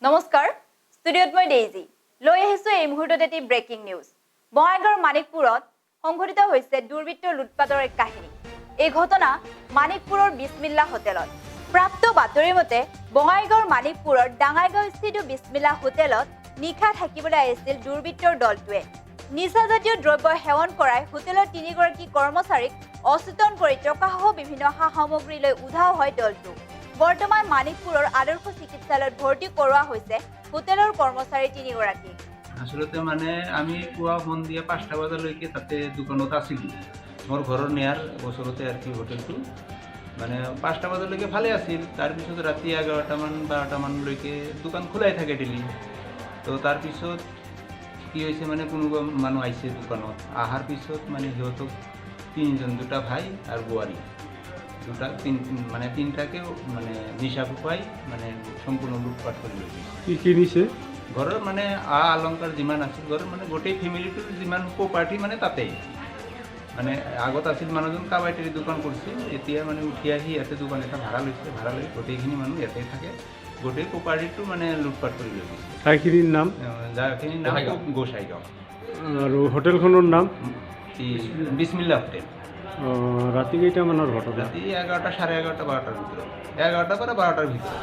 নমস্কাৰ, ষ্টুডিঅ'ত মই ডেইজি লৈ আহিছো এই মুহূৰ্তত এটি ব্ৰেকিং নিউজ। বঙাইগাঁৱৰ মানিকপুৰত সংঘটিত হৈছে দুৰ্বৃত্তৰ লুটপাতৰ এক কাহিনী। এই ঘটনা মানিকপুৰৰ বিছমিল্লা হোটেলত। প্ৰাপ্ত বাতৰি মতে, বঙাইগাঁৱৰ মানিকপুৰৰ ডাঙাইগাঁও স্থিত বিছমিল্লা হোটেলত নিশা থাকিবলৈ আহিছিল দুৰ্বৃত্তৰ দলটোৱে। নিচাজাতীয় দ্ৰব্য সেৱন কৰাই হোটেলৰ তিনিগৰাকী কৰ্মচাৰীক অচেতন কৰি টকাসহ বিভিন্ন সা সামগ্ৰী লৈ উধাও হয় দলটো। বৰ্তমান মানিকপুৰৰ আদৰ্শ চিকিৎসালয়ত ভৰ্তি কৰোৱা হৈছে হোটেলৰ কৰ্মচাৰী তিনিগৰাকীক। আচলতে মানে আমি পুৱা সন্ধিয়া 5টা বজালৈকে তাতে দোকানত আছিলোঁ। মোৰ ঘৰৰ নিয়াৰ ওচৰতে আৰু কি হোটেলটো। মানে 5টা বজালৈকে ভালে আছিল। তাৰপিছত ৰাতি 11টামান 12টামানলৈকে দোকান খোলাই থাকে ডেইলি। তো তাৰপিছত কি হৈছে, মানে কোনোবা মানুহ আহিছে দোকানত। অহাৰ পিছত মানে সিহঁতক তিনিজন, দুটা ভাই আৰু বোৱাৰী দুটা, তিন মানে তিনিটাকেও মানে নিচা খুৱাই মানে সম্পূৰ্ণ লুটপাট কৰি লৈ গৈছে। কি কি নিছে? ঘৰৰ মানে আ অলংকাৰ যিমান আছিল, ঘৰৰ মানে গোটেই ফেমিলিটোৰ যিমান প্ৰপাৰ্টি মানে তাতেই। মানে আগত আছিল মানুহজন কাবাইটাৰী দোকান কৰিছিল। এতিয়া মানে উঠি আহি ইয়াতে দোকান এটা ভাড়া লৈছে। ভাড়া লৈ গোটেইখিনি মানুহ ইয়াতে থাকে। গোটেই প্ৰপাৰ্টিটো মানে লুটপাট কৰি লৈ গৈছে। ঠাইখিনিৰ নাম? যাৰখিনিৰ নাম গোসাইগাঁও। আৰু হোটেলখনৰ নাম? এই বিছমিল্লা হোটেল। অঁ, ৰাতি কেইটামানৰ ঘটনা? ৰাতি 11টা, 11:30, 12টাৰ ভিতৰত, 11টাৰ পৰা 12টাৰ ভিতৰত।